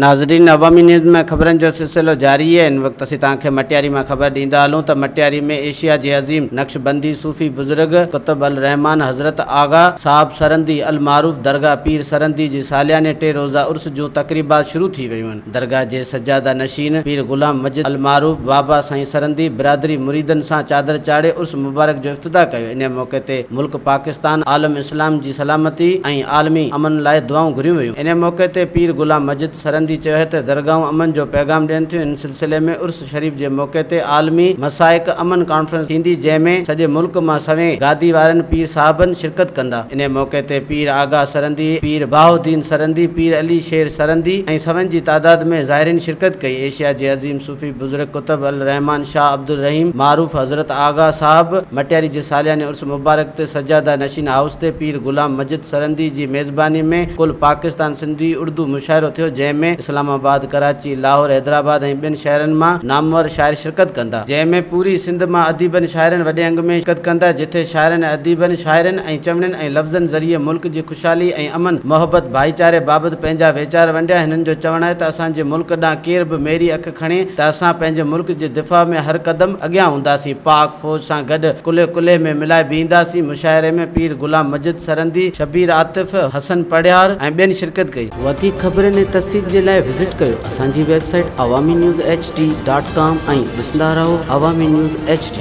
ناظرين عوامي نيوز ۾ خبرن جو سلسلو جاري آهي هن وقت اسين توهان کي مٽياري مان خبر ڏيندا هلون ته مٽياري ۾ ايشيا جي عظيم نقشبندي صوفي بزرگ قطب الرحمان حضرت آغا صاحب سرهندي المعروف درگاهه پير سرهندي جي سالياني ٽي روزه عرس جون تقريبات شروع ٿي ويون آهن درگاهه جي سجاده نشين پير غلام مجد المعروف بابا سائين سرهندي برادري مريدن سان چادر چاڙهي عرس مبارڪ جو افتتاح ڪيو انهي موقعي تي ملڪ پاڪستان، عالم اسلام جي سلامتي ۽ عالمي امن لاء دعائون گهريون ويون. انهي موقعي تي پير غلام مجد سرهندي چيو ته درگاهون امن جو پيغام ڏين ٿيون، ان سلسلي ۾ عرس شريف جي موقعي تي عالمي مسائڪ امن ڪانفرنس ٿيندي جنهن ۾ سڄي ملڪ مان سوين گادي وارن پير صاحبن شرڪت ڪندا. انهي موقعي تي پير آغا سرهندي، پير بهاءالدين سرهندي، پير علي شير سرهندي ۽ سون جي تعداد ۾ زائرين شرڪت ڪئي. ايشيا جي عظيم صوفي بزرگ قطب الرحمان شاهه عبدالرحيم معروف حضرت آغا صاحب مٽياري جي سالياني عرس مبارڪ تي سجاده نشين هائوس تي پير غلام مجد سرهندي جي ميزباني ۾ ڪل پاڪستان سنڌي اردو مشاعرو ٿيو جنهن ۾ اسلام آباد، ڪراچي، لاهور، حيدرآباد ۽ ٻين شهرن مان نامور شاعر شرڪت ڪندا. جنهن ۾ پوري سنڌ مان اديبن شاعرن وڏي انگ ۾ شرڪت ڪندا جتي شاعرن ۽ اديبن شاعرين ۽ چوڻين ۽ لفظن ذريعي ملڪ جي خوشحالي ۽ امن، محبت، ڀائيچاري بابت پنهنجا ويچار ونڊيا. هنن جو چوڻ آهي ته اسان جي ملڪ ڏانهن ڪير به ميري اک کڻي ته اسان پنهنجي ملڪ جي دفاع ۾ هر قدم اڳيان هونداسين، پاڪ فوج سان گڏ ڪلهي ڪلهي ۾ ملائي بيهنداسين. مشاعري ۾ پير غلام مجد سرهندي، شبير عاطف، حسن پڙهيار ۽ ٻين شرڪت ڪئي. وڌيڪ خبرن ۽ تفصيل جي لاء وزٽ ڪيو اسان جي website Awami news H D dot com ۽ ڏسندا رهو عوامي نيوز ايڇ ڊي.